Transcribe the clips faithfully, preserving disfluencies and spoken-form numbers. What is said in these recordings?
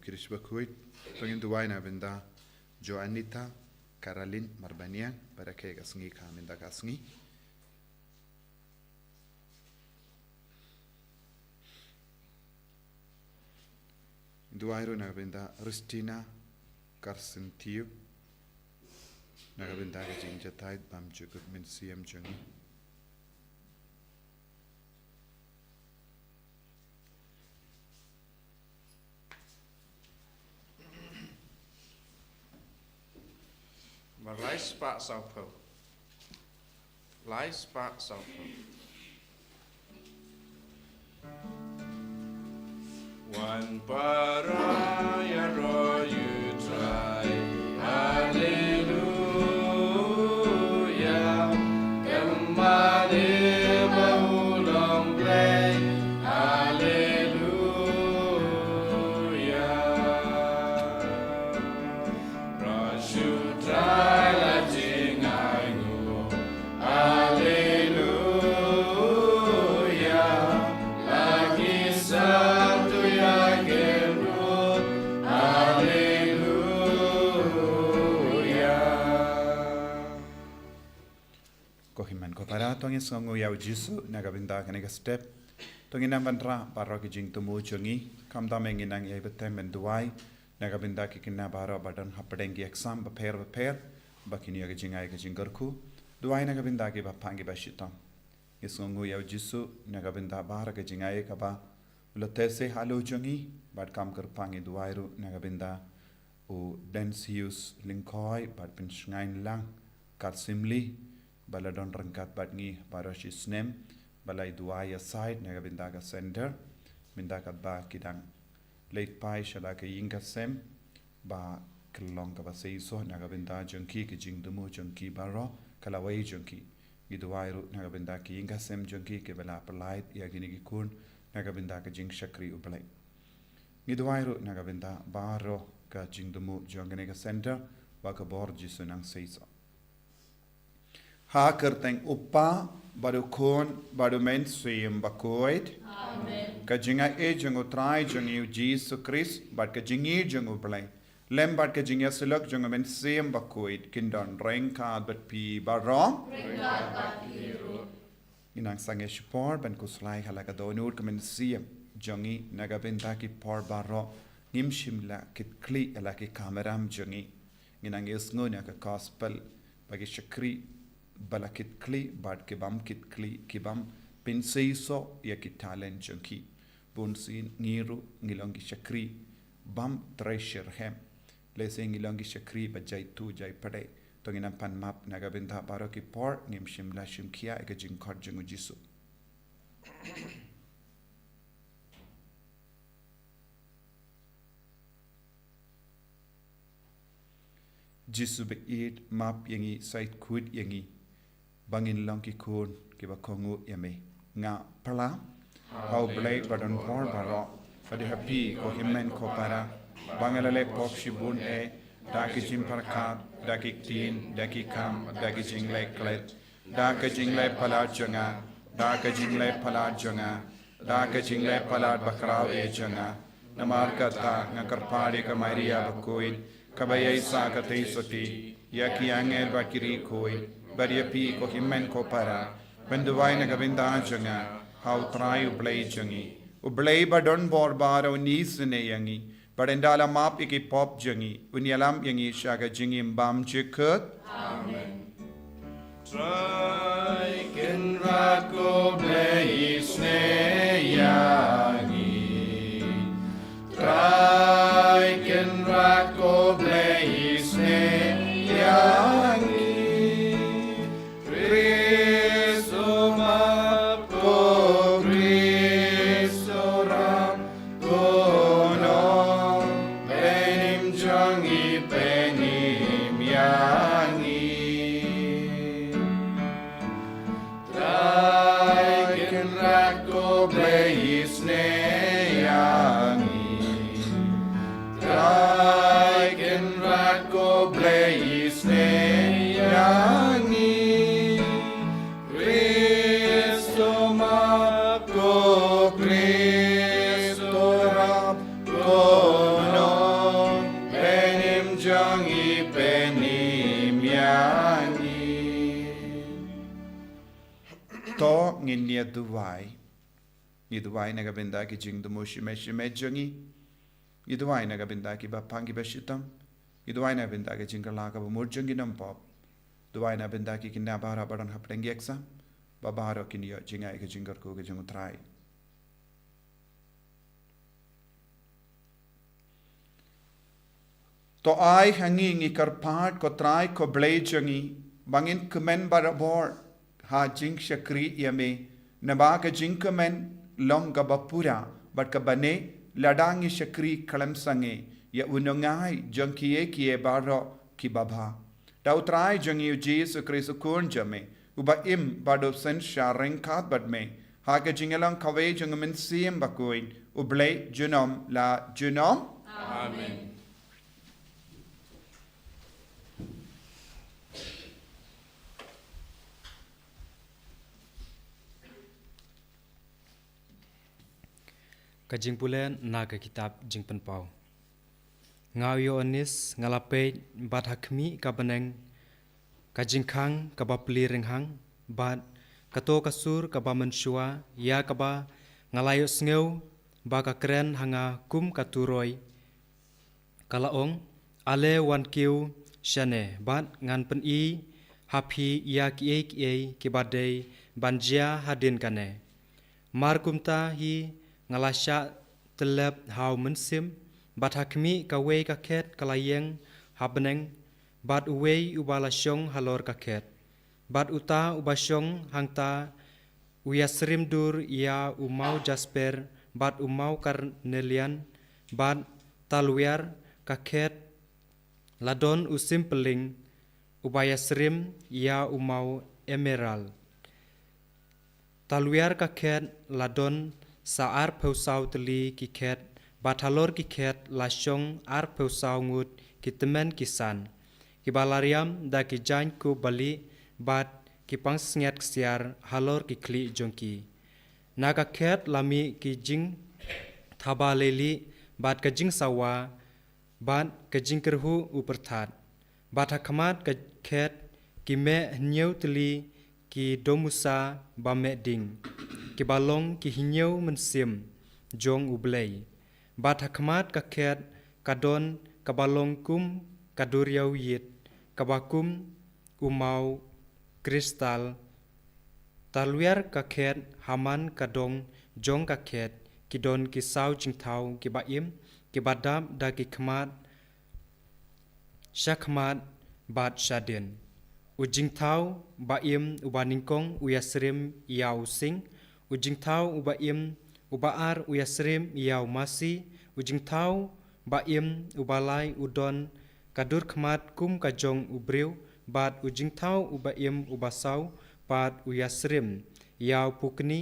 Irish bakhuid, to ngin duwai na ka bynta Joanita Caroline Marbaniang, bad ka ka sngi ka mynta ka sngi. Duwai ruh na ka bynta Ristina Carson Tio, na ka bynta ka jingjahthait bymjukut mynsiem jong ngi. Ba lai spah sawphew. Lai spah sawphew. Wan para ïaroh ïa U Trai. Haleluya. Kynmaw ba u long Blei. Haleluya. Ruh shu trai la jingainguh. Haleluya. La ki sangtu ïa ki ruh. Haleluya. Ko hynmen ko para, to ngin sngewnguh ïa U Jisu na ka bynta kane ka step. To ngin nang wanrah baroh ki jingthmu jong ngi, khamtam ïa ngi nang ïa bad ban duwai na ka bynta ki khynnah baroh ba don hapdeng ki exam bapher bapher, ba kin ïoh ka jingai ka jingkyrkhu. Duwai na ka bynta kiba phang kiba shitom. Ngi sngewnguh ïa U Jisu na ka bynta baroh ka jingai kaba u la teh seh halor jong ngi, bad kam kyrpang ngi duwai ruh na ka bynta u Densius Lyngkhoi bad Pynshngaiñlang Katsimli, ba la don ryngkat bad ngi baroh shi snem, ba la duwai ïasaid na ka bynta ka center, bynta katba ki dang leit phai sha la ka ïing ka sem, ba ka long kaba seisoh na ka bynta jong ki, ka jingthmu jong ki baroh ka lawei jong ki. Ngi duwai ruh na ka bynta ka ïing ka sem jong ki, kiba la pyllait ïa kine ki khun na ka bynta ka jingshakri U Blei. Ngi duwai ruh na ka bynta baroh ka jingthmu jong kane ka center, ba ka bor Jisu nang seisoh. Ha ka kyrteng U Kpa, bad U Khun, bad U Mynsiem Bakhuid. Amen. Ka jingaiei jong U Trai jong ngi U Jisu Khrist, bad ka jingïeit jong U Blei, lem bad ka jingïasyllok jong U Mynsiem Bakhuid, kin don ryngkat bad phi baroh. Ryngkat bad phi ruh. Ngi nang sangeh shipor ban khuslai ha la ka dohnud ka mynsiem jong ngi na ka bynta ki por baroh ngim shym la kitkhlieh ha la ki kamram jong ngi. Ngi nang ïohsngew na ka gospel ba ki shakri ba la kitkhlieh bad ki bym kitkhlieh, ki bym pynseisoh ïa ki talent jong ki. Bunsien ngi ruh ngi long ki shakri bym trei shitrhem. Lehse ngi long ki shakri ba jai tu jai pdeng. To ngin nang pan map na ka bynta baroh ki por ngim shym la shim khia ïa ka jingkhot jong U Jisu. Jisu ba ïeit, map ïa ngi, shait khuid ïa ngi, ba ngin long ki khun kiba kohnguh ïa me. Nga pla ha U Blei ba don bor baroh, bad ha phi ko hynmen ko para, ba nga la leh pop shibun eh, da ki jingpyrkhat, da ki ktien, da ki kam, da ki jingleh klet, da ka jingleh palat jong nga, da ka jingleh palat jong nga, da ka jingleh palat bakhraw eh jong nga. Namar kata nga kyrpad ïa ka Maria bakhuid, kaba ïaisah katei sotti, ïa ki angel bad ki riewkhuid, bad ïa phi ko hynmen ko para, ban duwai na ka bynta jong nga ha U Trai U Blei jong ngi. U Blei ba don bor baroh un isynei ïa ngi, bad un da la map ïa ki pop jong ngi, un ïalam ïa ngi sha ka jingim bymjukut. Amen. Trai Kynrad ko Blei isynei ïa ngi. Trai Kynrad ko Blei isynei ïa ngi. Khrist u map, ko Khrist u ram, ko Nongpynim jong ngi, pynim ïa ngi. Trai ngin ïa duwai. Ngi duwai na ka bynta ki jingthmu shimet shimet jong ngi. Ngi duwai na ka bynta ki ba pang ki ba shitom. Ngi duwai na ka bynta ki jingkylla ka ba mur jong ki nongpop. Duwai na ka bynta ki khynnah baroh ba don hapdeng ki exam. Ba baroh kin ïoh jngai ka jingkyrkhu ka jong U Trai. To ai ha ngi, ngi kyrpad, ko Trai ko Blei jong ngi, ba ngin kmen barabor ha jingshakri ïa me, naba ka jingkmen long ka ba pura bad ka ba neh, lada ngi shakri khlem sangeh ïa u nongai jong kiei kiei baroh ki ba bha. Da U Trai jong ngi U Jisu Khrist U Khun jong me, u ba im bad u synshar ryngkat bad me, ha ka jingïalang kawei jong U Mynsiem Bakhuid, U Blei junom la junom. Amen. Ka jingpule na ka kitab Jingpynpaw. Nga u Ïoannis nga la peit bad ha khmih ka bneng ka jingkhang ka ba plie rynghang, bad kato ka sur ka ba mynshuwa, ïa ka ba nga la ïohsngew ba ka kren ha nga kum ka turoi, ka la ong, Ale wan kiew shane, bad ngan pyni ha phi ïa kiei kiei ki ba dei ban jia hadien kane. Mar kumta hi nga la shah tyllep ha U Mynsiem, bad ha khmih kawei ka khet ka la ïeng ha bneng, bad uwei u ba la shong halor ka khet. Bad uta u ba shong hangta u ïasyriem dur ïa u maw jasper bad u maw karnelian, bad talwiar ka khet la don u simpylling u ba ïasyriem ïa u maw emerald. Talwiar ka khet la don sa arphew saw tylli ki khet, bad halor ki khet la shong arphew saw ngut ki tymmen ki san, ki ba la riam da ki jaiñkup balieh, bad ki pangsngiat ksiar halor ki khlieh jong ki. Na ka khet la mih ki jingthaba leilieh, bad ka jingsawa, bad ka jingkyrhuh u pyrthat. Bad ha khmat ka khet ki meh hynñiew tylli ki domusa ba meh ding, ki ba long ki hynñiew mynsiem jong U Blei. Bad ha khmat ka khet ka don ka ba long kum ka duriaw ïit, ka ba kum u maw kristal. Talwiar ka khet, ha man ka dong jong ka khet, ki don ki saw jingthaw ki ba im, ki ba dap da ki khmat, sha khmat bad shadien. U jingthaw ba im u ba nyngkong u ïasyriem ïa u sing, u jingthaw u ba im u ba ar u ïasyriem ïa u masi, u jingthaw ba im u ba lai u don ka dur khmat kum ka jong u briew, bad u jingthaw u ba im u ba saw pat u ïasyriem ïa u pukni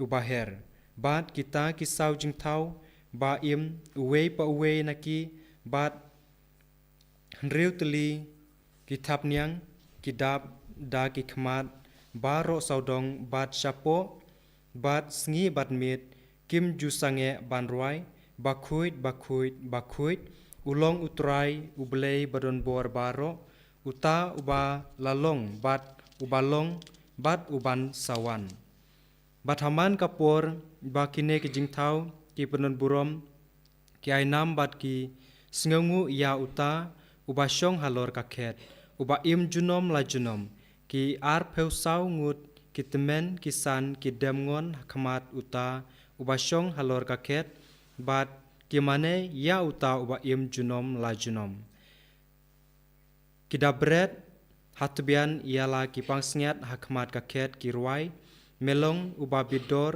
u ba her. Bad kita ki saw jingthaw ba im uwei pa uwei na ki, bad hynriew tylli ki thapniang, ki dap da ki khmat baroh sawdong, bad shapoh, bad sngi bad miet, kim ju sangeh ban rwai, Bakhuid, bakhuid, bakhuid, u long U Trai U Blei ba don bor baroh, uta u ba la long, bad u ba long, bad u ban sa wan. Bad ha man ka por ba kine ki jingthaw ki pynbun burom, ki ai nam bad ki sngewnguh ïa uta u ba shong halor ka khet, u ba im junom la junom, ki arphew saw ngut ki tymmen ki san ki dem ngon ha khmat uta u ba shong halor ka khet, bad ki mane ïa uta u ba im junom la junom. Ki da bret ha tbian ïa la ki pangsngiat ha khmat ka khet, ki rwai, Me long u ba bit dor,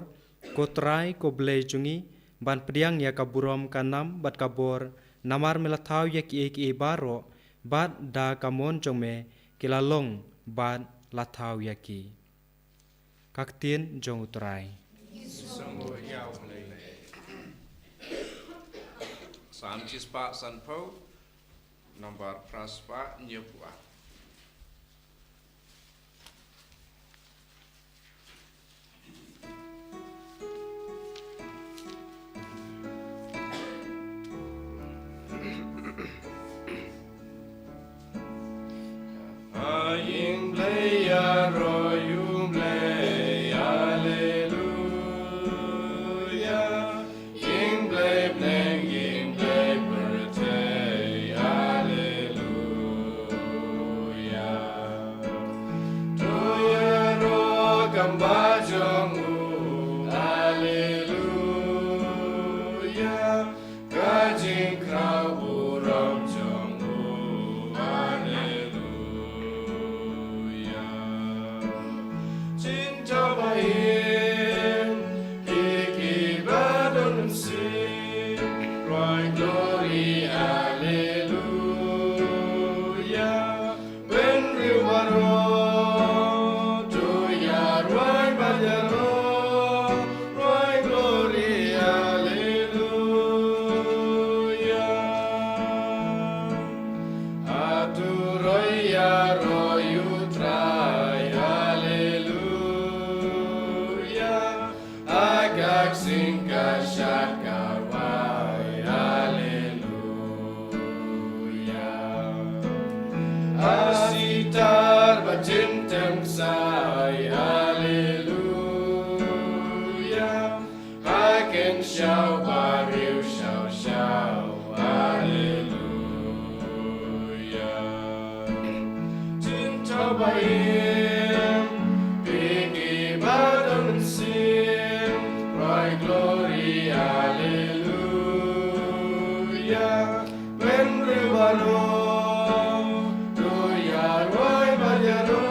ko Trai ko Blei jong ngi, ban pdiang ïa ka burom, ka nam bad ka bor, namar me la thaw ïa kiei kiei baroh, bad da ka mon jong me ki la long bad la thaw ïa ki. Ka ktien jong U Trai. Psalm shispah sanphew, nombar phra spah hynñiew phew ar. A ïing Blei ïaroh ïa u Blei, a Jin tang sai, Alleluia. Ha ken shau ba riu shau shau, Alleluia. Jin tau ba im, piki ba don sin, roi glory, Alleluia. Wen riu ba ro, tu ya roi ba ya ro,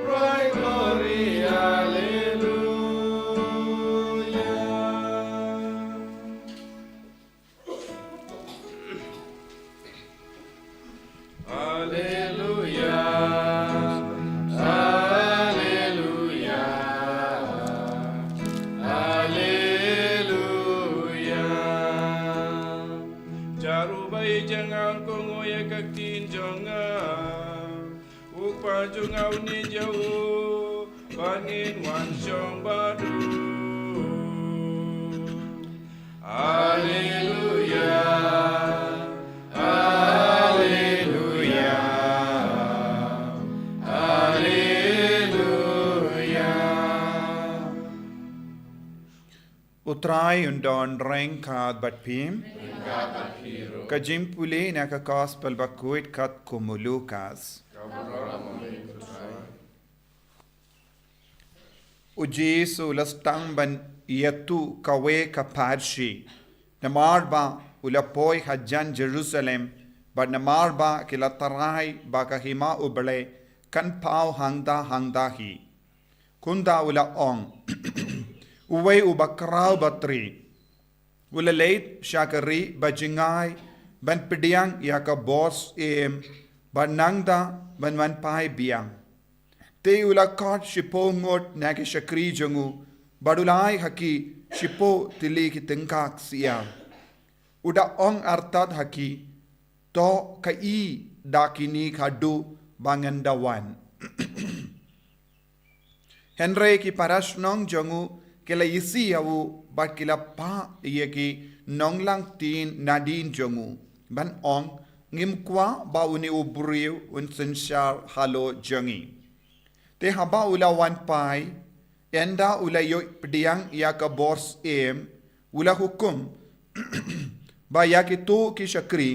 roi glory, Alleluia. Alleluia, Alleluia, Alleluia. Jaru bai jangan kongo ya kakin jonga. Ukpa jungau ni jau, panin wan shong badu. Alleluia, Alleluia, Alleluia. U Trai un don ryngkat bad phi. Ka jingpule na ka Gospel bakhuid katkum u Lukas. U Jisu u la sdang ban ïathuh kawei ka pharshi. Namar ba u la poi hajan Jerusalem, bad namar ba ki la tharai ba ka hima U Blei kan paw hangta hangta hi. Kumta u la ong, uwei uba khraw batri u la leit sha ka ri bajngai ban pdiang ïa ka bor syiem, bad nangta ban wan phai biang. Te u la khot shiphew ngut na ki shakri jong u, bad u la ai ha ki shiphew tylli ki tyngka ksiar. U da ong artat ha ki, to kaei da kine khadduh ba ngan da wan. Hynrei ki parashnong jong u ki la isih ïa u bad ki la phah ïa ki nonglang ktien nadien jong u, ban ong, ngim kwah ba une u briew un synshar halor jong ngi. Te haba u la wan phai, ynda u la ïoh pdiang ïa ka bor syiem, u la hukum ba ïa kito ki shakri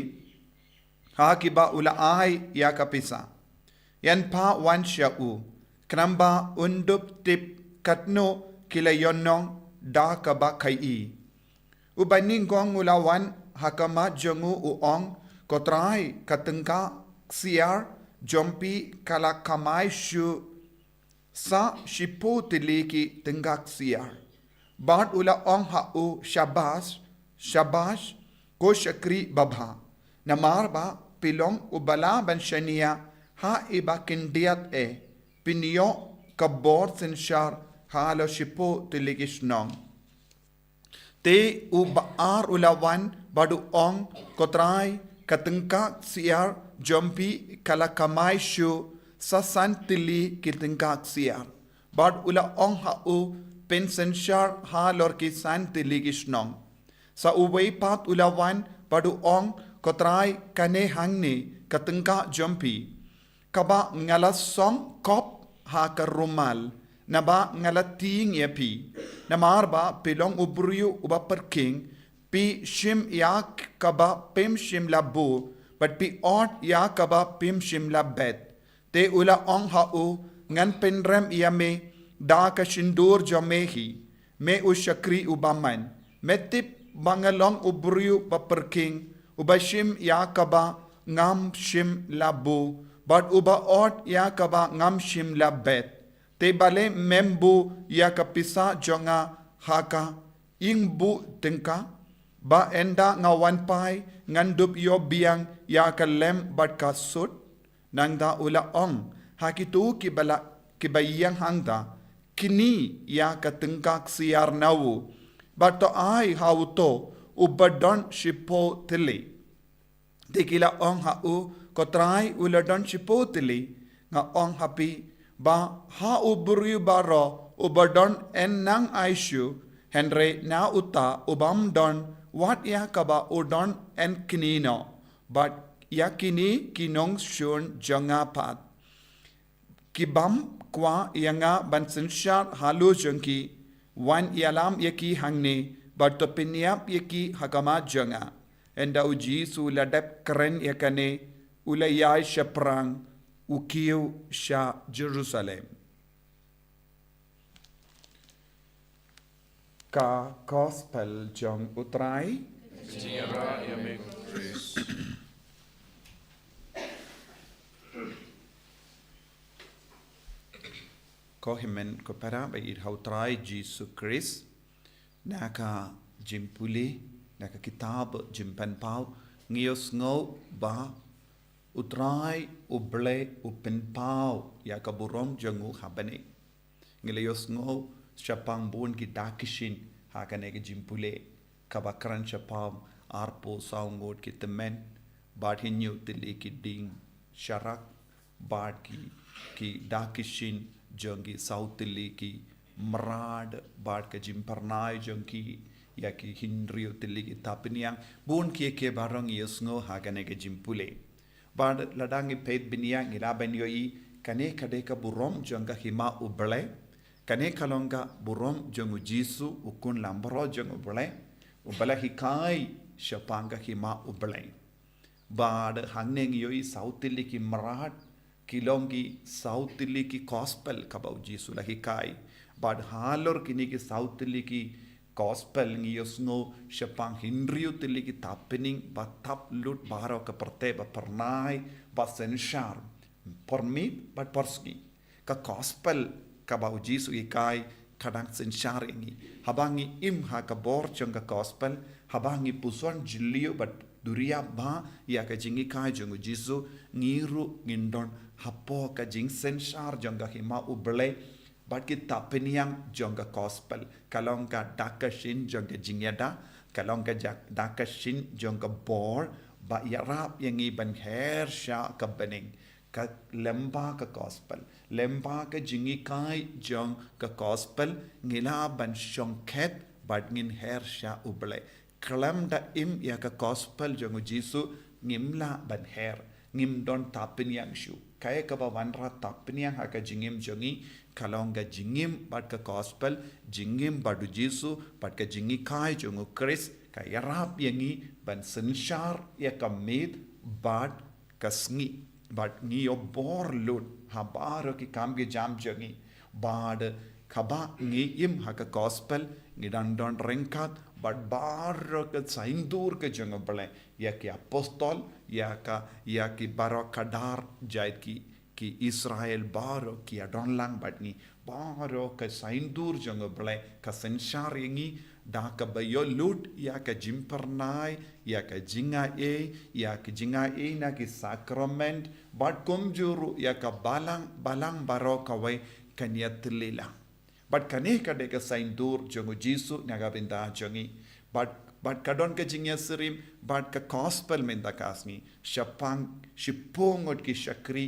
ha kiba u la ai ïa ka pisa, ïan phah wan sha u, khnang ba un dup tip katno ki la ïohnong da kaba khaii. U banyngkong u la wan ha khmat jong u, u ong, ko Trai, ka tyngka ksiar jong phi ka la kmai shuh sa shiphew tylli ki tyngka ksiar. Bad u la ong ha u, shabas, shabas, ko shakri babha. Namar ba phi long uba lah ban shaniah ha iba khyndiat eh, phin ïoh ka bor synshar halor shiphew tylli ki shnong. Te uba ar u la wan bad u ong, ko Trai, ka tyngka ksiar jong phi ka la kmai shuh sa san tylli ki tyngka ksiar. Bad u la ong ha u, phin synshar halor ki san tylli ki shnong. Sa uwei pat u la wan bad u ong, ko Trai, kane hangne ka tyngka jong phi, kaba nga la song khop ha ka rumal, naba nga la tieng ïa phi. Namar ba phi long u briew uba pyrkhing, phi shim ïa kaba phim shym la buh, bad phi ot ïa kaba phim shym la bet. Te u la ong ha u, ngan pynrem ïa me da ka shyntur jong me hi, me u shakri uba man. Me tip ba nga long u briew ba pyrkhing, uba shim ïa kaba ngam shym la buh, bad uba ot ïa kaba ngam shym la bet. Te balei mem buh ïa ka pisa jong nga ha ka ïingbuh tyngka, ba ynda nga wan phai ngan dup ïoh biang ïa ka lem bad ka sut? Nangta u la ong ha kito kiba la, kiba ïeng hangta, kynni ïa ka tyngka ksiar na u, bad to ai ha uto uba don shiphew tylli. Te ki la ong ha u, ko Trai, u la don shiphew tylli. Nga ong ha phi ba ha u briew baroh uba don yn nang ai shuh, hynrei na uta u bym don, wat ïa kaba u don yn kynni noh, bad ïa kine ki nongshun jong nga pat. Ki bym kwah ïa nga ban synshar halor jong ki, wan ïalam ïa ki hangne, bad to pynïap ïa ki ha khmat jong nga. Ynda u Jisu u la dep kren ïa kane, u la ïaid shaphrang, u kiew sha Jerusalem. Ka Gospel jong u Trai. Jingïarap ïa me, Khrist. Ko hynmen ko para ba ïeit ha u Trai Jisu Khrist, na ka jingpule, na ka kitab Jingpynpaw, ngi ïohsngew ba u Trai u Blei u pynpaw ïa ka burom jong u ha bneng. Ngi la ïohsngew shaphang bun ki dak ki shin ha kane ka jingpule, kaba kren shaphang arphew saw ngut ki tymmen, bad hynñiew tylli ki dieng sharak, bad ki, ki dak ki shin jong ki saw tylli ki mrad, bad ka jingphyrnai jong ki ïa ki hynriew tylli ki tapynïang. Bun kiei kiei baroh ngi ïohsngew ha kane ka jingpule. Bad lada ngi peit bniah ngi lah ban ïohi, kane ka dei ka burom jong ka hima u Blei. Kane ka long ka burom jong u Jisu, u khun langbrot jong u Blei, uba la hikai shaphang ka hima u Blei. Bad hangne ngi ïohi saw tylli ki mrad, ki long ki saw tylli ki Gospel kaba u Jisu la hikai. Bad halor kine ki saw tylli ki Gospel ngi ïohsngew shaphang hynriew tylli ki tapynïang ba tap lut baroh ka pyrthei, ba phyrnai, ba synshar, pyrmit bad pyrsngi. Ka Gospel kaba u Jisu u hikai ka dang synshar ïa ngi. Haba ngi im ha ka bor jong ka Gospel, haba ngi puson jylliew bad duriap bha ïa ka jinghikai jong u Jisu, ngi ruh ngin don hapoh ka jingsynshar jong ka hima u Blei bad ki tapynïang jong ka Gospel. Ka long ka dak ka shin jong ka jingïada, ka long ka ja-, dak ka shin jong ka bor ba ïarap ïa ngi ban her sha ka bneng. Ka lyngba ka Gospel, lyngba ka jinghikai jong ka Gospel, ngi lah ban shongkhet bad ngin her sha u Blei. Khlem da im ïa ka Gospel jong u Jisu, ngim lah ban her, ngim don tapynïang shuh. Kaei kaba wanrah tapynïang ha ka jingim jong ngi, ka long ka jingim bad ka Gospel, jingim bad u Jisu, bad ka jinghikai jong u Khrist, ka ïarap ïa ngi ban synshar ïa ka miet bad ka sngi. Bad ngi ïoh bor lut ha baroh ki kam ki jam jong ngi. Bad haba ngi im ha ka Gospel, ngi dang don ryngkat bad baroh ka saiñdur ka jong u Blei, ïa ki apostol, ïa ka, ïa ki baroh khadar jait ki, ki Israel baroh ki ïadon lang bad ngi. Baroh ka saiñdur jong u Blei ka synshar ïa ngi, da kaba ïoh lut ïa ka jingphyrnai, ïa ka jingaiei, ïa ka jingaiei na ki sakrament, bad kumjuh ruh ïa ka balang, balang baroh kawei kan ïatylli lang. Bad kane ka dei ka saiñdur jong u Jisu na ka bynta jong ngi. Bad, bad ka don ka jingïasyriem bad ka Gospel mynta ka sngi shaphang shiphew ngut ki shakri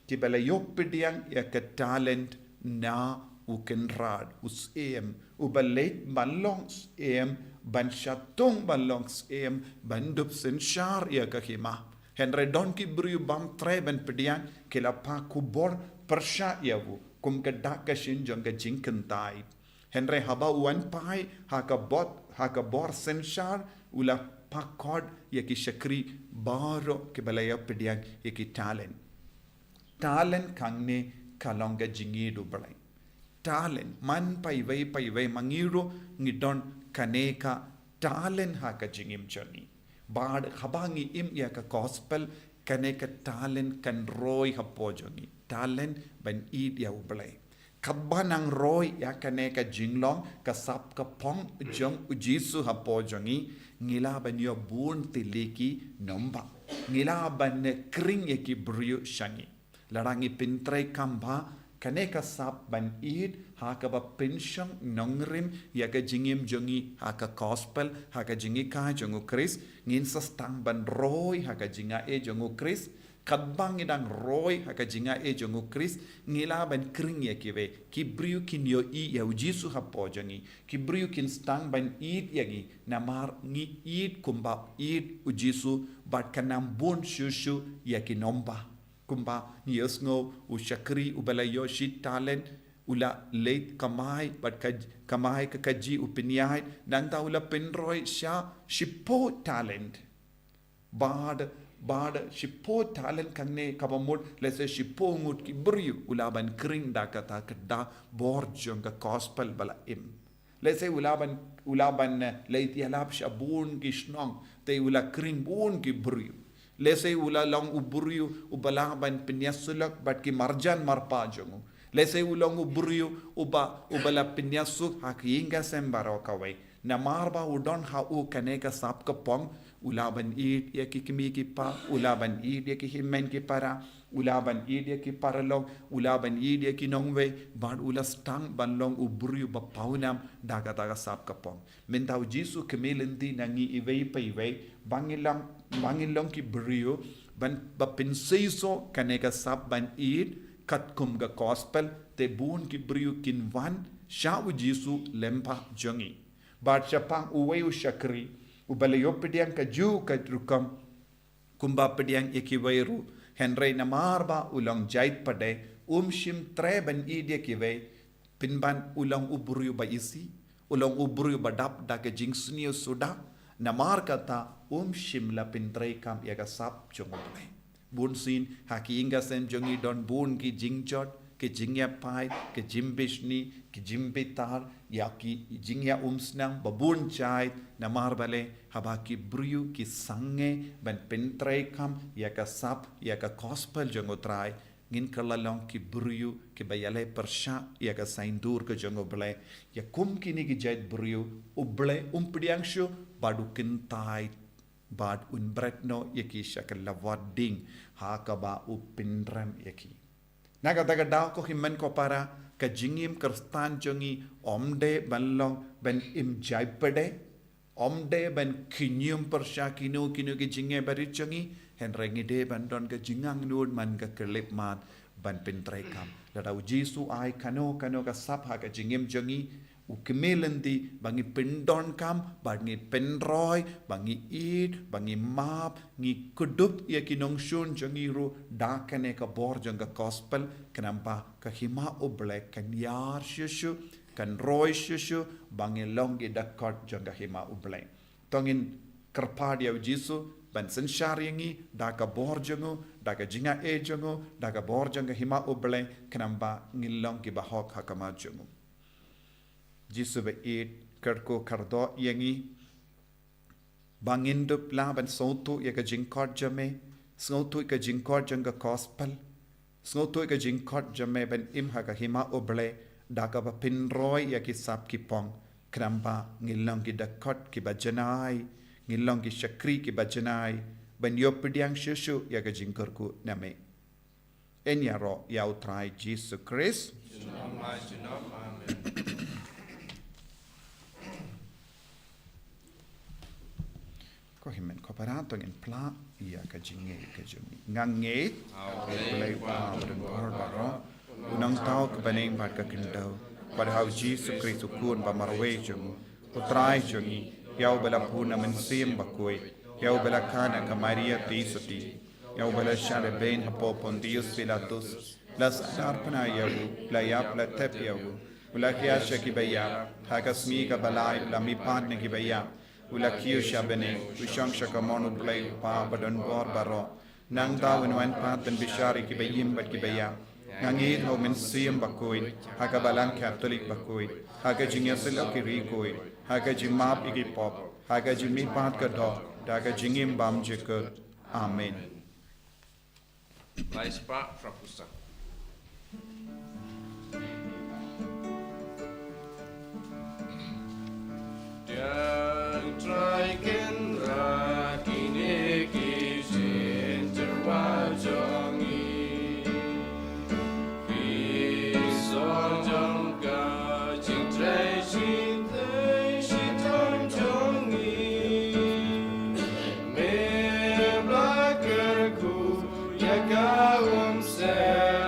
kiba la ïoh pdiang ïa ka talent na u kynrad, u syiem, uba leit ban long syiem, ban shatung ban long syiem, ban dup synshar ïa ka hima. Hynrei don ki briew bym treh ban pdiang, ki la phah khubor pyrshah ïa u, kum ka dak ka shin jong ka jingkyntait. Hynrei haba u wan phai ha ka bor, ha ka bor synshar, u la phah khot ïa ki shakri baroh kiba la ïoh pdiang ïa ki talent. Talent hangne ka long ka jingïeit u Blei. Talent, man paiwei paiwei ma ngi ruh ngi don kane ka talent ha ka jingim jong ngi. Bad haba ngi im ïa ka Gospel, kane ka talent kan roi hapoh jong ngi. Talent ban ïeit ïa u Blei. Katba nang roi ïa kane ka jinglong, ka sap ka phong jong u Jisu hapoh jong ngi, ngi lah ban ïoh bun tylli ki nongbah. Ngi lah ban khring ïa ki briew sha ngi. Lada ngi pyntreikam bha, kane ka sap ban ïeit, ha kaba pynshong nongrim ïa ka jingim jong ngi ha ka Gospel, ha ka jinghikai jong u Khrist, ngin sa sdang ban roi ha ka jingaiei jong u Khrist. Katba ngi dang roi ha ka jingaiei jong u Khrist, ngi lah ban khring ïa kiwei. Ki briew kin ïohi ïa u Jisu hapoh jong ngi. Ki briew kin sdang ban ïeit ïa ngi, namar ngi ïeit kumba ïeit u Jisu, bad kan nang bun shuh shuh ïa ki nongbah. Kumba ngi ïohsngew, u shakri uba la ïoh shi talent u la leit kamai, bad ka, kamai ka kajih u pynïaid, nangta u la pynroi sha shiphew talent. Bad, bad shiphew talent hangne kaba mut, lehse shiphew ngut ki briew u lah ban khring da kata ka da bor jong ka gospel ba la im. Lehse u lah ban, u lah ban, eh, leit ïalap sha bun ki shnong, te u la khring bun ki briew. Lehse u la long u briew uba lah ban pynïasoh lok bad ki marjan marpa jong u. Lehse u long u briew uba, uba la pynïasoh ha ka ïing ka sem baroh kawei. Namar ba u don ha u kane ka sap ka phong, u lah ban ïeit ïa ki kmie ki kpa, u lah ban ïeit ïa ki hynmen ki para, u lah ban ïeit ïa ki paralok, u lah ban ïeit ïa ki nongwei, bad u la sdang ban long u briew ba pawnam da kata ka sap ka phong. Mynta u Jisu kmie lynti na ngi iwei pa iwei, ba ngin long, ba ngin long ki briew ban, ba pynseisoh kane ka sap ban ïeit katkum ka gospel, te bun ki briew kin wan sha u Jisu lyngba jong ngi. Bad shaphang uwei u shakri uba la ïoh pdiang kajuh ka rukom kumba pdiang ïa kiwei ruh, hynrei namar ba u long jait pdeng, um shym treh ban ïeit ïa kiwei, pynban u long u briew ba isih, u long u briew ba dap da ka jingsniew suda, namar kata um shym la pyntreikam ïa ka sap jong U Blei. Bunsien ha ki ïing ka sem jong ngi don bun ki jingjot, ki jingïapait, ki jingbishni, ki jingbitar, ïa ki jingïaumsnam ba bun jait, namar balei, haba ki briew ki sangeh ban pyntreikam ïa ka sap, ïa ka gospel jong U Trai, ngin kylla long ki briew kiba ïaleh pyrshah ïa ka saiñdur ka jong U Blei. Ïa kum kine ki jait briew, U Blei um pdiang shuh bad u kyntait bad un bret noh ïa ki sha ka lawar ding ha kaba u pynrem ïa ki. Na kata ka daw, ko hynmen ko para, ka jingim Khristan jong ngi ym dei ban long ban im jait pdeng, ym dei ban khñium pyrshah kino kino ki jingeh barit jong ngi, hynrei ngi dei ban don ka jingangnud man ka khyllipmat ban pyntreikam. Lada u Jisu ai kano kano ka sap ha ka jingim jong ngi, u kmie lynti, ba ngi pyndonkam, ba ngi pynroi, ba ngi ïeit, ba ngi map, ngi kdup ïa ki nongshun jong ngi ruh da kane ka bor jong ka gospel, khnang ba ka hima U Blei kan ïar shuh shuh, kan roi shuh shuh, ba ngin long ki dkhot jong ka hima U Blei. To ngin kyrpad ïa u Jisu ban synshar ïa ngi da ka bor jong u, da ka jingaiei jong u, da ka bor jong ka hima U Blei, khnang ba ngin long kiba hok ha khmat jong u. Jisu ba ïeit, kyrkhu kyrdoh ïa ngi ba ngin dup lah ban sngewthuh ïa ka jingkhot jong me, sngewthuh ïa ka jingkhot jong ka gospel, sngewthuh ïa ka jingkhot jong me ban im ha ka hima U Blei da kaba pynroi ïa ki sap ki phong, khnang ba ngin long ki dkhot kiba janai, ngin long ki shakri kiba janai ban ïoh pdiang shuh shuh ïa ka jingkyrkhu na me. Yn ïaroh ïa U Trai Jisu Khrist. Junom la junom. Amen. Ko hynmen ko para, to ngin phla ïa ka jingngeit ka jong ngi. Nga ngeit ha U Blei U Kpa badonbor baroh, U Nongthaw ka bneng bad ka khyndew, bad ha U Jisu Khrist U Khun ba marwei jong u, U Trai jong ngi, ïa uba la bun na U Mynsiem Bakhuid, ïa uba la kha na ka Maria Theisotti, ïa uba la shah lehbeiñ hapoh Pontius Pilatus, la sahnarphna ïa u, la ïap, la thep ïa u, u la khia sha kiba ïap, ha ka sngi kaba lai u la mihpat na kiba ïap, u la kiew sha bneng, u shong sha kamon U Blei U Kpa badonbor baroh. Nangta un wan pat ban bishar ïa kiba im bad kiba ïap. Nga ngeit ha U Mynsiem Bakhuid, ha ka Balang Katholik bakhuid, ha ka jingïasyllok ki riewkhuid, ha ka jingmap ïa ki pop, ha ka jingmihpat ka doh, da ka jingim bymjukut. Amen. Lai spah phra phew saw. Dang Trai Kynrad kine ki jingtyrwa jong ngi. Ki song jong ka jingtrei shi tei shi tong jong ngi. Me bla kyrkhu ïa ka umsem.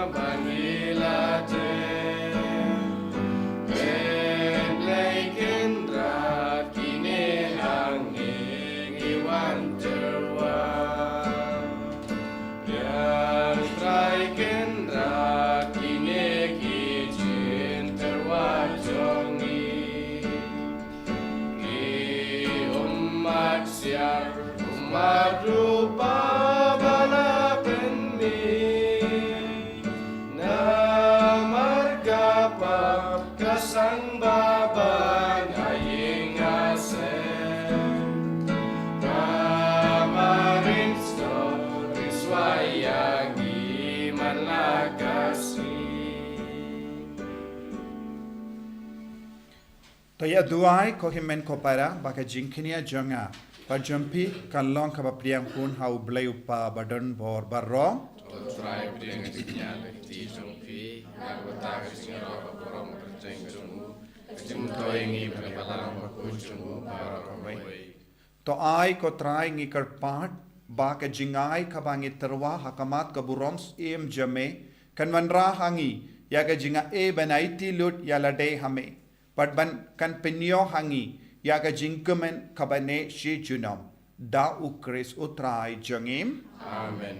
Ïa duwai ko hynmen ko para ba ka jingkñia jong nga bad jong phi kan long kaba pdiang hun ha U Blei U Kpa ba don bor baroh. Ko Trai, pdiang ka jingkñia ka kti jong phi, nga bynta ka jingïaroh ba burom kyrteng jong u, ka jingmyntoi ïa ngi bad ka balang bakhuid jong u baroh kawei. To ai ko Trai ngi kyrpad ba ka jingai kaba ngi tyrwa ha khmat ka burom syiem jong me kan wanrah ha ngi ïa ka jingai ban aiti lut ïa lade ha me, bad ban kan pynïoh ha ngi ïa ka jingkmen kaba neh shi junom. Da U Khrist U Trai jong ngi. Amen.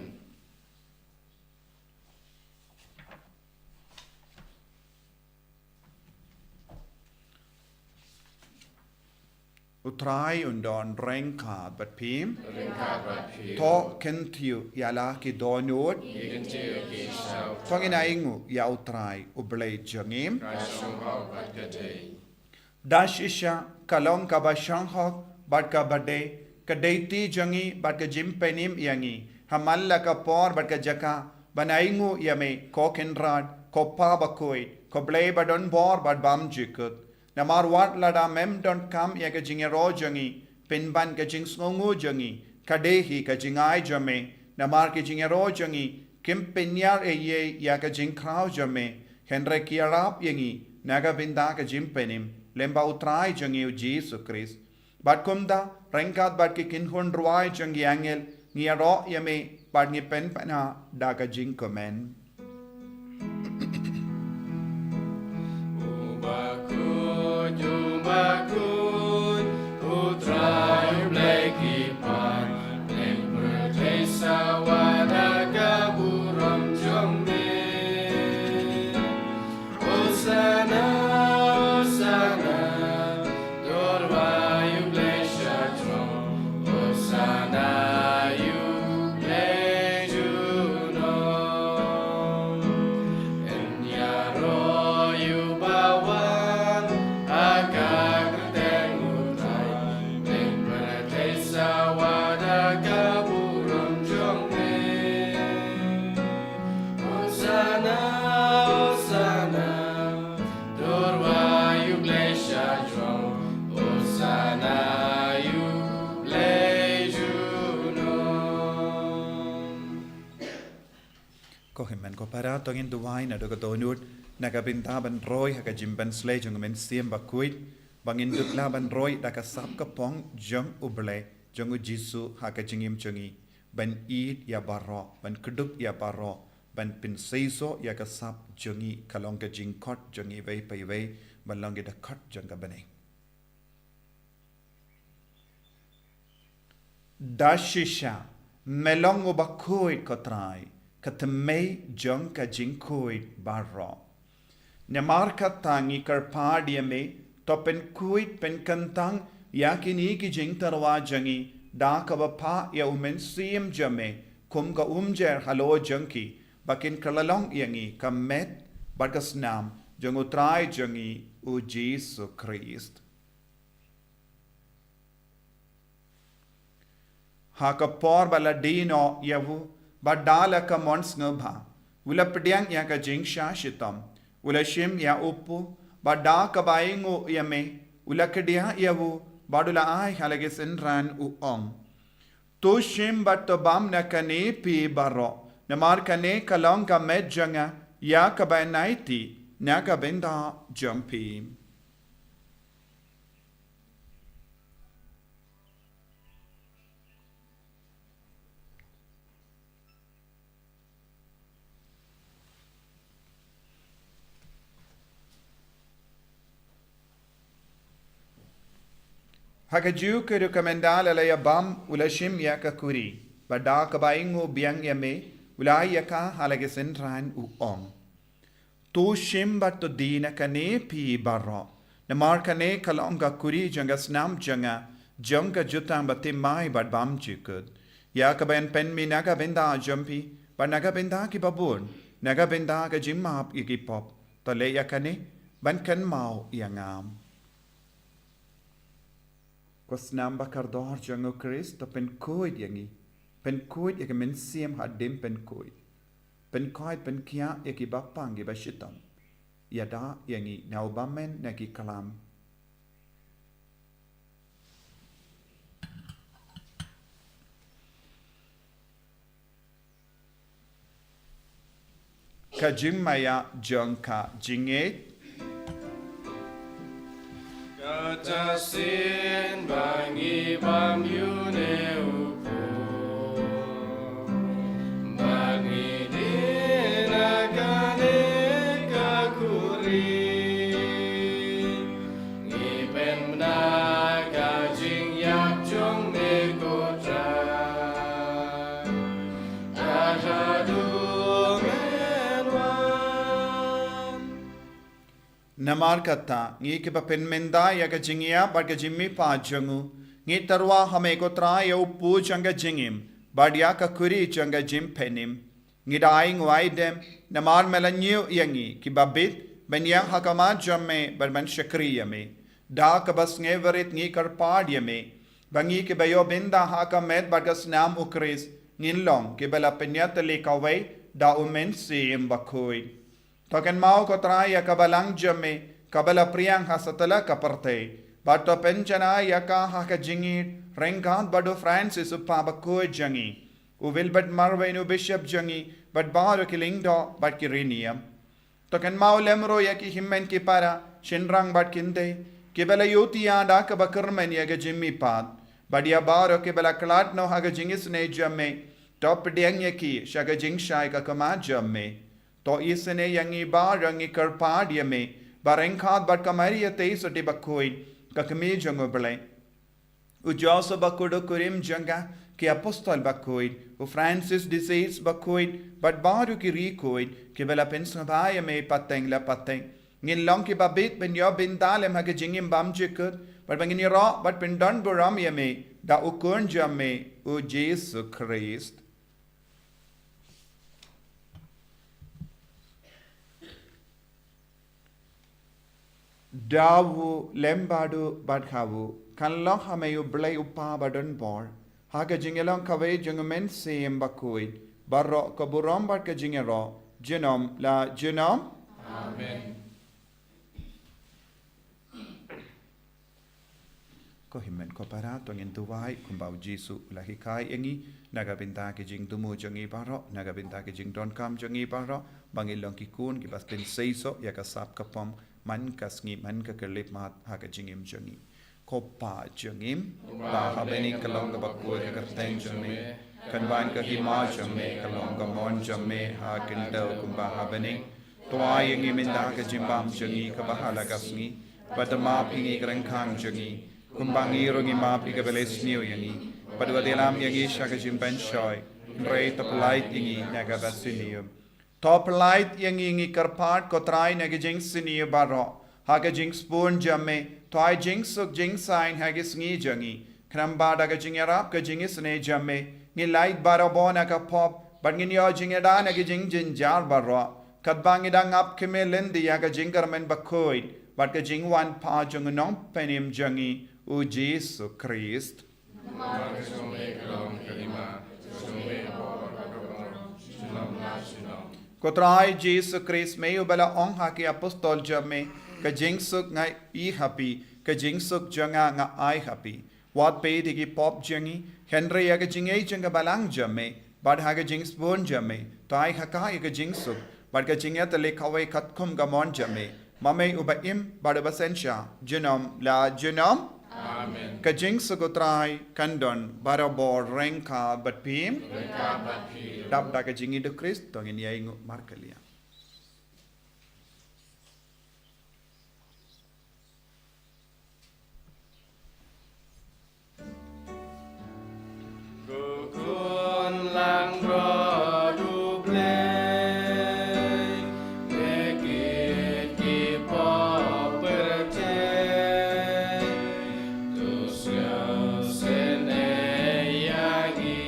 U Trai un don ryngkat bad phi. Ryngkat bad phi. To kyntiew ïa la ki dohnud. Ngi kyntiew ïa ki shaw. To ngin ainguh ïa U Trai U Blei jong ngi. Ka shong bha bad ka dei. Da shisha ka long kaba shong hok bad kaba dei, ka dei kti jong ngi bad ka jingpynim ïa ngi ha man la ka por bad ka jaka ban ainguh ïa me ko Kynrad, ko Pa bakhuid, ko Blei ba don bor bad bymjukut. Namar wat lada mem donkam ïa ka jingïaroh jong ngi, pynban ka jingsngewnguh jong ngi ka dei hi ka jingai jong me. Namar ki jingïaroh jong ngi kim pynïar ei ei ïa ka jingkhraw jong me, hynrei ki ïarap ïa ngi na ka bynta ka jingpynim lyngba U Trai jong ngi U Jisu Khrist. Bad kumta, ryngkat bad ki kynhun rwai jong ki angel, ngi ïaroh ïa me bad ngi pynpaw da ka jingkmen. U bakhuid, u bakhuid, U Trai U Blei ki paid, ïa pyrthei sawa da ka burom jong me. Hosana, Hosana, to rwai ïa U Blei sha throne. Hosana ïa U Blei junom. Yn ïaroh ïa uba wan ha ka kyrteng U Trai, lyngba pyrthei sawa da ka burom jong me. Hosana, Hosana, to rwai ïa U Blei sha throne. Hosana ïa U Blei junom. Ko hynmen ko para, to ngin duwai naduh ka dohnud na ka bynta ban roi ha ka jingpynsleh jong U Mynsiem Bakhuid, ba ngin dup lah ban roi da ka sap ka phong jong U Blei, jong U Jisu ha ka jingim jong ngi, ban ïeit ïa baroh, ban kdup ïa baroh, ban pynseisoh ïa ka sap jong ngi, ka long ka jingkhot jong ngi iwei pa iwei ban long ki dkhot jong ka bneng. Da shisha me long u bakhuid ko Trai, ka thymmei jong ka jingkhuid baroh. Namar kata ngi kyrpad ïa me, to pynkhuid pynkyntang ïa kine ki jingtyrwa jong ngi da kaba phah ïa U Mynsiem jong me kum ka umjer halor jong ki, ba kin kylla long ïa ngi ka met bad ka snam jong U Trai jong ngi U Jisu Khrist. Ha ka por ba la die noh ïa u, bad da la ka mon sngewbha, u la pdiang ïa ka jingshah shitom, u la shim ïa u kpu, bad da kaba ainguh ïa me, u la kdiah ïa u, bad u la ai ha la ki synran, u ong: To shim bad to bam na kane phi baroh, namar kane ka long ka met jong nga, ïa kaba yn aiti na ka bynta jong phi. Ha kajuh ka rukom ynda la la ïa bam, u la shim ïa ka kuri, bad da kaba ainguh biang ïa me, u la ai ïa ka ha la ki synran, u ong: To shim bad to die na kane phi baroh, namar kane ka long ka kuri jong ka snam jong nga, jong ka jutang bathymmai bad bymjukut, ïa kaba yn pynmih na ka bynta jong phi bad na ka bynta kiba bun, na ka bynta ka jingmap ïa ki pop. To leh ïa kane ban kynmaw ïa nga. Ko snam ba kordor jong U Khrist, to pynkhuid ïa ngi, pynkhuid ïa ka mynsiem hadien pynkhuid. Pynkhuid pynkhiah ïa kiba pang kiba shitom. Ïada ïa ngi na u bymmen na ki klam. Ka jingmaïa jong ka jingngeit. Kata sien ba ngi bam ïa une u pud, ba ngi dien na kane ka khuri, ngi pynbna ka jingïap jong me ko Trai. Haduh men wan. Namar kata, ngi kiba pynmynta ïa ka jingïap bad ka jingmihpat jong u, ngi tyrwa ha me ko Trai ïa u pud jong ka jingim bad ïa ka khuri jong ka jingpynim. Ngi da ainguh aidem namar me la ñiew ïa ngi kiba bit ban ïeng ha khmat jong me bad ban shakri ïa me. Da kaba sngewrit ngi kyrpad ïa me ba ngi kiba ïoh bynta ha ka met bad ka snam u Khrist ngin long kiba la pynïatylli kawei da u Mynsiem Bakhuid. To kynmaw ko Trai ïa ka balang jong me kaba la phriang ha satlak ka pyrthei, bad to pynjanai ïa ka ha ka jingïeit ryngkat bad u Francis u Papa bakhuid jong ngi, u Wilbert Marwein u Bishop jong ngi, bad baroh ki lyngdoh bad ki riewniam. To kynmaw lem ruh ïa ki hynmen ki para, shynrang bad kynthei kiba la ïohthiah da kaba kyrmen ïa ka jingmihpat, bad ïa baroh kiba la khlad noh ha ka jingisynei jong me, to pdiang ïa ki sha ka jingshai ka khmat jong me. To isynei ïa ngi baroh, ngi kyrpad ïa me, ba ryngkat bad ka Maria Theisotti bakhuid, ka Kmie jong u Blei, u Joseph bakhuid u kurim jong ka, ki apostol bakhuid, u Francis de Sales bakhuid, bad baroh ki riewkhuid kiba la pynsngewbha ïa me pateng la pateng, ngin long kiba bit ban ïoh bynta lem ha ka jingim bymjukut, bad ba ngin ïaroh bad pyndonburom ïa me da u Khun jong me, u Jisu Khrist. Da u lem bad u bad ha u, kan long ha me U Blei U Kpa badonbor, ha ka jingïalong kawei jong U Mynsiem Bakhuid, baroh ka burom bad ka jingïaroh, junom la junom. Amen. Ko hynmen ko para, to ngin duwai kumba U Jisu u la hikai ïa ngi, na ka bynta ki jingthmu jong ngi baroh, na ka bynta ki jingdonkam jong ngi baroh, ba ngin long ki khun kiba pynseisoh ïa ka sap ka pom man ka sngi man ka khyllipmat ha ka jingim jong ngi. Ko Pa jong ngi ba ha bneng, ka long kaba khuid ka kyrteng jong me, kan wan ka hima jong me, ka long ka mon jong me ha khyndew kumba ha bneng. To ai ïa ngi mynta ka jingbam jong ngi kaba ha la ka sngi, bad to map ïa ngi ki ryngkang jong ngi, kumba ngi ruh ngi map ïa kiba la sniew ïa ngi, bad wat ïalam ïa ngi sha ka jingpynshoi, hynrei to pyllait ïa ngi na kaba sniew. To pyllait ïa ngi, ngi kyrpad ko Trai, na ka jingsniew baroh, ha ka jingsbun jong me, to ai jingsuk jingsaiñ ha ki sngi jong ngi, khnang ba da ka jingïarap ka jingisynei jong me, ngin lait barabor na ka pop, bad ngin ïoh jingïada na ki jingjynjar baroh, katba ngi dang ap khmih lynti ïa ka jingkyrmen bakhuid bad ka jingwan pat jong u Nongpynim jong ngi, u Jisu Khrist. Namar ka jong me ka long ka hima, ka jong me ka bor, ka bor, junom la junom. Ko Trai Jisu Khrist, me uba la ong ha ki apostol jong me, ka jingsuk nga ai ha phi, ka jingsuk jong nga nga ai ha phi. Wat peit ïa ki pop jong ngi, hynrei ïa ka jingïeit jong ka balang jong me, bad ha ka jingsbun jong me, to ai ha ka ïa ka jingsuk bad ka jingïatylli kawei katkum ka mon jong me, ma me uba im bad uba synshar junom la junom. Amen. Ka jingsuk u Trai kan don barabor ryngkat bad phi. Ryngkat bad phi. Dap da ka jingïeit u Khrist, to ngin ïainguh markylliang. Ko Khun langbrot U Blei, me kit ki pop pyrthei, to sngewsynei ïa ngi.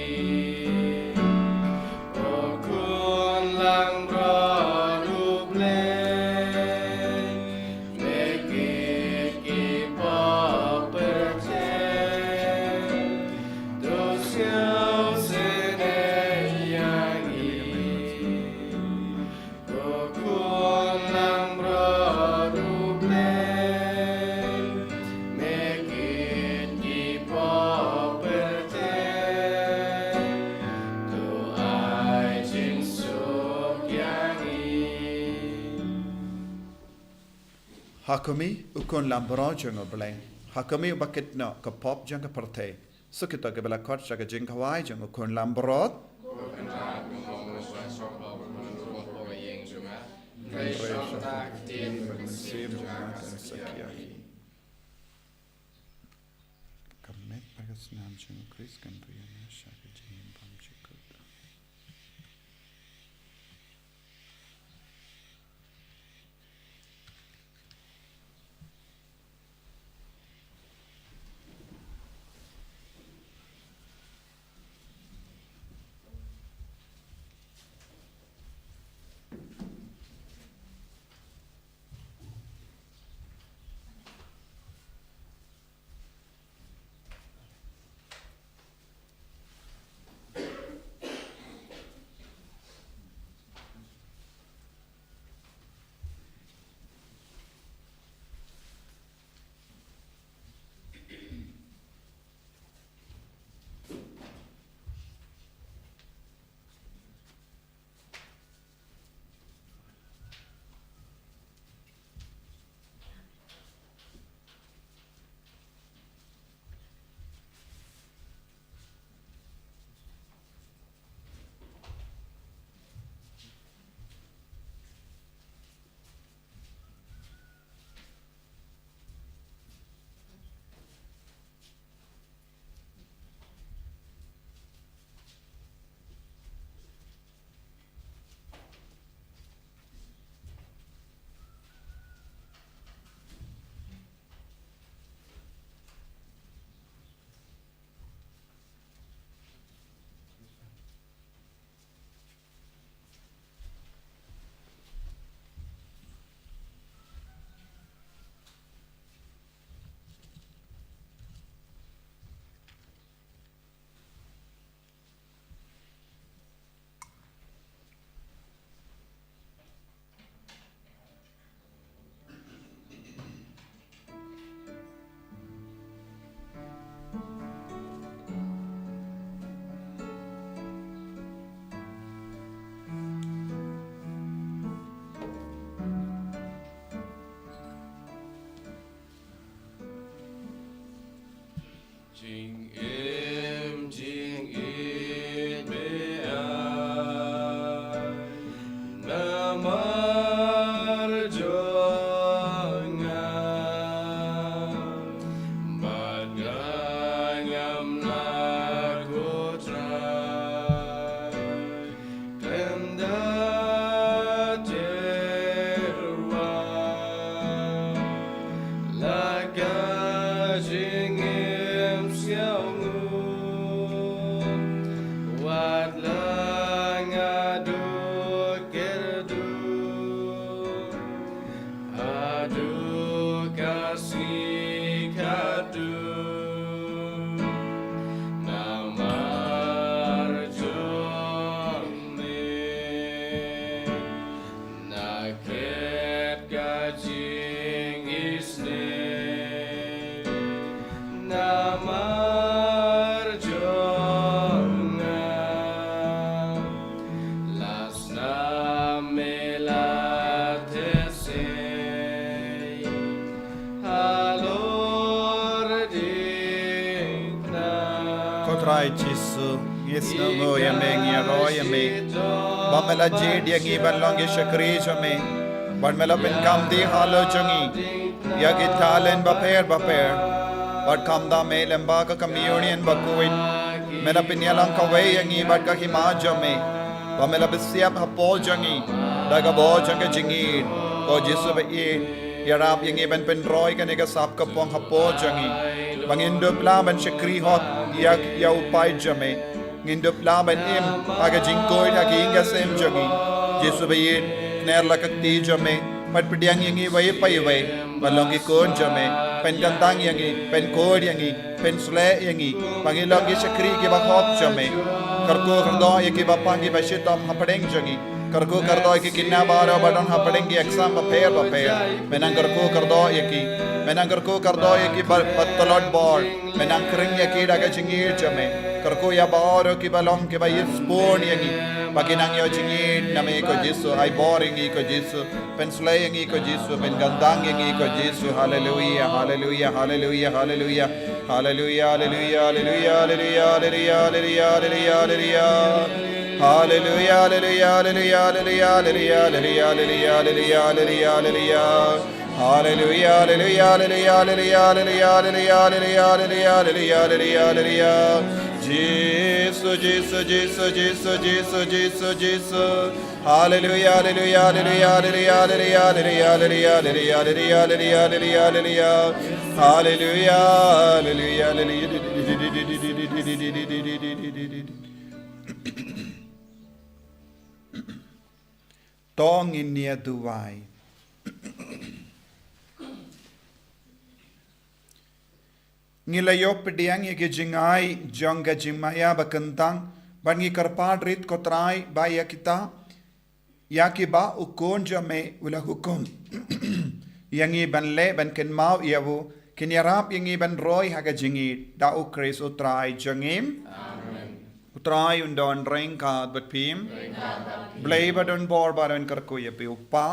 Ko Khun langbrot Ha kumne, u khun lambrot jong u Blei. Ha kumne, uba kit noh ka pop jong ka pyrthei. Suk ïa kito kiba la khot sha ka jingkhawai jong u khun lambrot. Ka met bad ka snam jong u Khrist kan ri ïa nga sha ka jingim bymjukut. Jingim jingit be ai namar jong nga, bad nga ngam na ko Trai. Khlem da tyrwa la ka jingim sngewnguh, wat la nga duk kyrduh. Haduh ka sngi khatduh, namar jong me, nga klet ka jingisynei. Namar jong nga, la snam me la theh sei halor diengphna. Ko Trai Jisu, ngi sngewnguh ïa me, ngi ïaroh ïa me ba me la jied ïa ngi ban long ki shakri jong me, bad me la pynkham dih halor jong ngi ïa ki talent bapher bapher. Bad khamtam me lyngba ka Communion bakhuid, me la pynïalang kawei ïa ngi bad ka hima jong me, ba me la pynsiap hapoh jong ngi da ka bor jong ka jingïeit. Ko Jisu ba ïeit, ïarap ïa ngi ban pynroi kane ka sap ka phong hapoh jong ngi, ba ngin dup lah ban shakri hok ïa, ïa u paid jong me. Ngin dup lah ban im ha ka jingkhuid ha ka ïing ka sem jong ngi. Jisu ba ïeit, kner la ka kti jong me, bad pdiang ïa ngi iwei pa iwei ban long ki khun jong me. Pynkyntang ïa ngi, pynkhuid ïa ngi, pynsleh ïa ngi ba ngin long ki shakri kiba hok jong me. Kyrkhu kyrdoh ïa kiba pang kiba shitom hapdeng jong ngi. Kyrkhu kyrdoh ïa ki khynnah baroh ba don hapdeng ki exam bapher bapher. Me nang kyrkhu kyrdoh ïa ki. Me nang kyrkhu kyrdoh ïa ki ba, ba tlot bor. Me nang khring ïa ki da ka jingïeit jong me. Kyrkhu ïa baroh kiba long kiba ïeit spun ïa ngi, ba kin nang ïoh jingïeit na me ko Jisu. Ai bor ïa ngi ko Jisu. Pynslei ïa ngi ko Jisu, pynkyntang ïa ngi ko Jisu. Haleluia, haleluia, haleluia, haleluia. Haleluia, haleluia, haleluia, haleluia, haleluia, haleluia, haleluia. Haleluia, haleluia, haleluia, haleluia, haleluia, haleluia, haleluia, haleluia. Haleluia, haleluia, haleluia, haleluia, haleluia, haleluia, haleluia, haleluia, haleluia. Jisu, Jisu, Jisu, Jisu, Jisu, Jisu, Jisu. Haleluia, haleluia, haleluia, haleluia, haleluia, haleluia, haleluia, haleluia, haleluia, haleluia, haleluia. Haleluia, haleluia, haleluia. To ngin ïa duwai. Ngi la ïoh pdiang ïa ki jingai jong ka jingmaïa ba kyntang, bad ngi kyrpad rit ko Trai ba ïa kita, ïa kiba u Khun jong me u la hukum ïa ngi ban leh ban kynmaw ïa u, kin ïarap ïa ngi ban roi ha ka jingïeit, da u Khrist u Trai jong ngi. Amen. U Trai un don ryngkat bad phi. Ryngkat bad phi. Blei ba don bor baroh un kyrkhu ïa phi, u Kpa,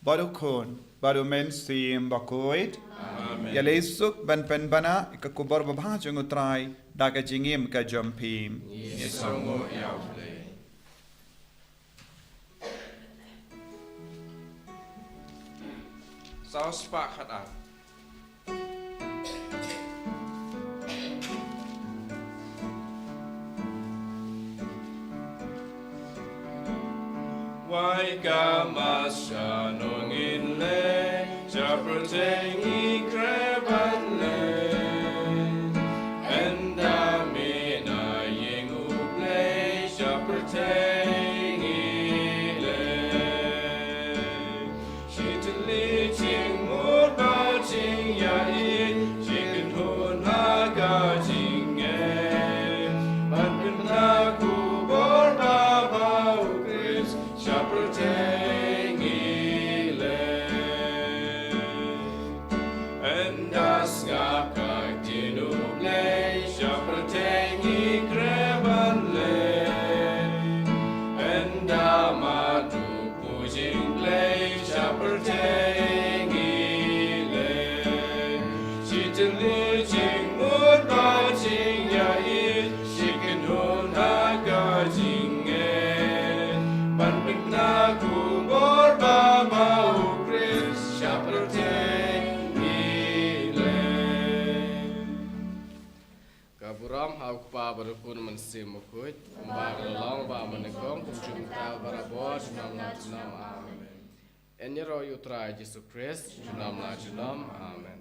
bad u Khun, bad u Mynsiem Bakhuid. Amen. Ïaleh suk ban pynbna ïa ka khubor babha jong u Trai da ka jingim ka jong phi. Ngi sngewnguh ïa u Blei. Saw spah khatar. Wai ka Master nongin leh, sha pyrthei ngi kyrpad leh. Ynda mynta ïing U Blei, sha pyrthei ngi leh. Shi tylli jingmut bad jingïaid, shi kynhun ha ka jingngeit. Ban pynbna khubor ba bha u Khrist, sha pyrthei ngi leh. Ynda sngap ka ktien U Blei, sha pyrthei ngi kyrpad leh. Ynda mad u Pu jingblei, sha pyrthei ngi leh. Shi tylli jingmut bad jingïaid, shi kynhun ha ka jingngeit. Ban pynbna khubor ba bha u Khrist, sha pyrthei ngi leh. Ka burom ha u Kpa bad u Khun Mynsiem Bakhuid, kumba ka la long, ba mynnyngkong, kumjuh mynta, barabor, junom la junom. Amen. Yn ïaroh ïa u Trai Jisu Khrist, junom la junom. Amen.